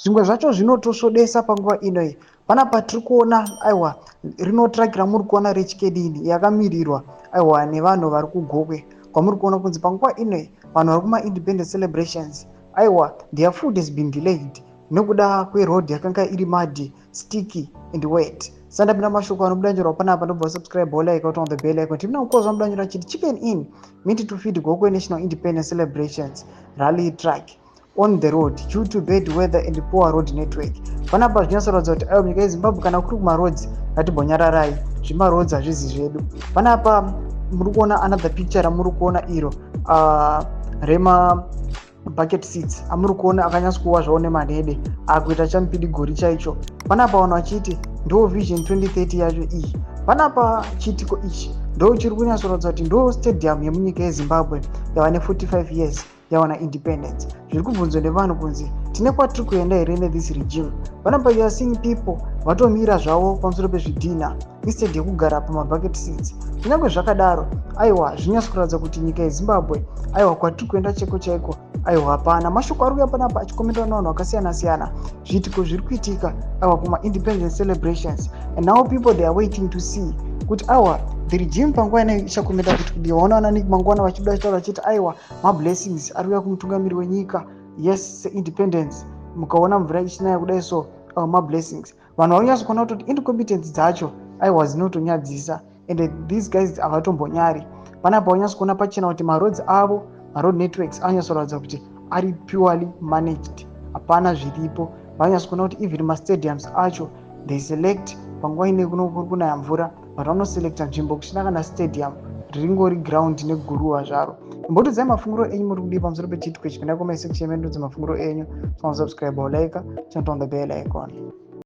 Zvimwe zvacho zvinotosvodesa panguva inoyi. Panapa tiri kuona, aiwa, rino truck ramuri kuona reChicken Inn yakamirirwa, aiwa, nevanhu vari kuGokwe, kwamuri kuona kunzi panguva inoyi vanhu vari kumaindependence celebrations, aiwa, their food has been delayed nekuda kweroad yakanga iri muddy, sticky and wet. Sandapinda mashoko anobuda nyorwa panapa, ndobva subscribe, like, on the bell icon. Tipinda mukozi vanobuda nyora chiti Chicken Inn meant to feed Gokwe National Independence Celebrations rally truck on the road due to bad weather and poor road network. Panapa zvinyatsoratidza kuti, aiwa, munyika yeZimbabwe kana kuri kumaroads, ngatimbonyararai, zvemaroads hazvizi zvedu. Panapa muri kuona another picture ramuri kuona iro rema bucket seats amuri kuona akanyatsokuwa zvavo nemanhede akuita chamupidigori chaicho. Panapa vanhu vachiti ndo Vision 2030 yacho iyi. Panapa chiitiko ichi ndo chiri kunyatsoratidza kuti ndo stadium yemunyika yeZimbabwe yava ne45 years yawana independence. Zviri kubvunzwa nevanhu kunzi tine kwatiri kuenda here nethis regime? Panapa you are seeing people vatomira zvavo pamusoro pezvidhina instead yekugara pamabucket seats. Kunyange zvakadaro, aiwa, zvinyatso kuratidza kuti nyika yeZimbabwe, aiwa, kwatiri kuenda chaiko chaiko, aiwa, hapana. Mashoko ari kuuya panapa achikomentwa nevanhu vakasiyana-siyana, zviitiko zviri kuitika, aiwa, kumaindependence celebrations. And now people, they are waiting to see kuti, aiwa, the regime panguva inei ichakomenta kuti kudii. Vaona vana mangwana vachibuda vachitaura vachiti, aiwa, mablessings ari kuuya kumutungamiri wenyika. Yes, seindependence mukaona mvura ichinaya kudai, so mablessings. Vanhu vari kunyatsokuona kutoti incompetence dzacho, aiwa, dzinotonyadzisa, and these guys havatombonyari. Panapa vanyatsokuona pachena kuti maroads avo, maroad networks anonyatsoratidza kuti ari purely managed, hapana zviripo. Vanyatsokuona kuti even mastadiums acho, they select panguva ine kuri kunaya mvura, but vanoselecta nzvimbo kusina kana stadium, ringori ground neguruva zvaro. Imbotiudzai mafungiro enyu, muri kudii pamusoro pechiitiko ichi? Pinda comment section medu, mafungiro enyu. Subscribe, like, turn on the bell icon.